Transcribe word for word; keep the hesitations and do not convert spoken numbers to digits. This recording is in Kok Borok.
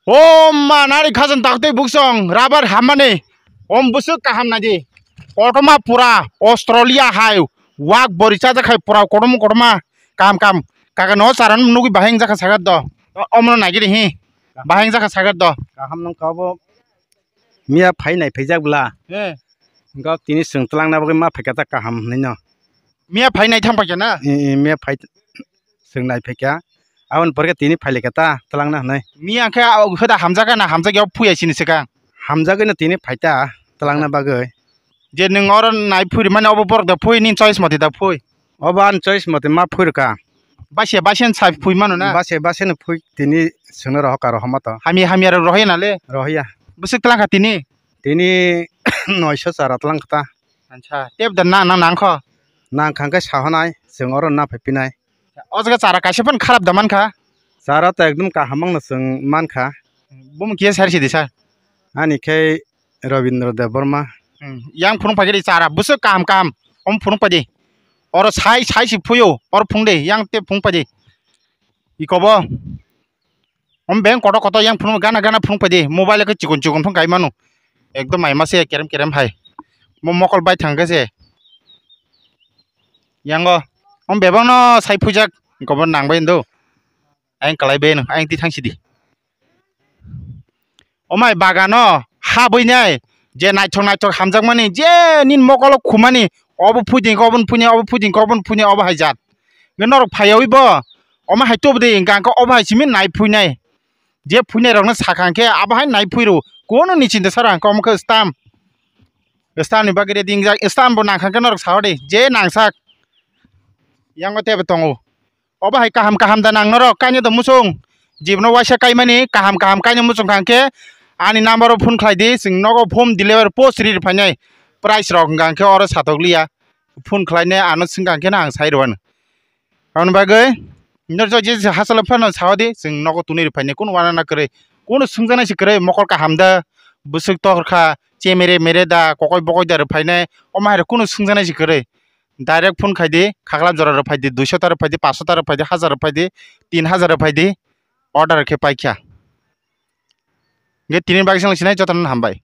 O ma nari khajan takte buksong rabar hamani. Om busuk kaham naidi. Kotorma pura Australia hai wak bori chajak hai pura kotorma kotorma kam kam. Kaka no charan nugui bahai wngjakha sagat do. Omono nagiri hi. Bahai wngjakha sagat do. Kaham nung kabo. Miya phai nai phaijak bla. He. Gok tini swng twlangna bagwi ma phaikha ta kaham hinwi no. Miya phai nai thang paikha na? I, i, miya phai swng nai phaikha. Aboni pore khe tini phai laikha ta twlangna hinwi. Miya khe a, o, hoda hamjak na hamjak ya phuya sini swkang. Hamjagwi no tini phai ta twlangna bagwi. Je nwng oro nai phuri mani obo borok da phui, nini choice mate da phui. Obo ani choice mate ma phurkha. Basia basia ni sai phui mano na? Basia basia ni phui tini swngna rohor ka rohor ma to. Hamya hamya rok rohor ya na le? Rohor ya. Bwswk twlang kha tini? Tini noisho chara twlang kha ta. Acha, tep da na, na nang kho? Nang kha hwnkhe sa hwnai, chwng oro na phai pinai. O jaga chara kaisa phano kharap da man kha? Chara to ekdom kaham wngno chwng man kha. Bumung kiya sari sidi sir? Ani khe Rabindra Debbarma. Hmm, yang phunuk paikhe di chara bwswk kaham kaham. Om phunuk paidi. Oro sai, sai si phuyo. Oro phung di. Yang te phung paidi. Iko bo. Om beng koto koto yang phunuk gana gana phunuk paidi. Mobile khe chikon chikon phung kai manu. Ekdom mai mase kerem kerem hai. Mo mokol bai thang khe se. Yango. Om bebang no sai phujak. Iko bo nang bai ndo. Ayang kalai bai no. Ayang ti thang sidi. O mai bagano ha bwinai je naithok naithok hamjakmani je nini mokolo khumani obo phuiding khe oboni phuinai obo phuiding khe oboni phuinai obo hai jat. Hwnkhe norok phaiyawi bo omo hai tubudi hwnkha hwnkhe obo hai simi nai phuinai. Je phuinai rokno sakha hwnkhe abo hai nai phui rw. Kono ni chinta sara hwnkhe omo khe stamp. Stamp ni bagwi ready wngjak. Stamp bo nangkha hwnkhe norok sa odi je nangsak. Yango tebo tongo. Obo hai kaham kaham da nang norok kainwi da musung. Jibno waisa kaimani kaham kaham kainwi muchung kha hwnkhe ani number o phone khlai di, chwng nogo home delivery post ri rw phainai. Price rok hwnkha hwnkhe oro satok liya. Phone khlainai ano swngkha hwnkhe no ang sai rwano. Aboni bagwi norok je hachalo phano sao di, chwng nogo tunui rw phainai, kunu uanana kwrwi, kunu swngjaknai se kwrwi, mokol kaham da, bwswk tokhor kha, chemere mere da, kokoi bokoi da rw phainai, omo hai rok kunu swngjaknai se kwrwi. Direct phone khai di, khaklap jora rok phai di, duiso ta rok phai di, paanso ta rok phai di, hazar rok phai di, tin hazar rok phai di, order khe pai kha. Hwnkhe tini bagwi chwng sinai jotono hambai.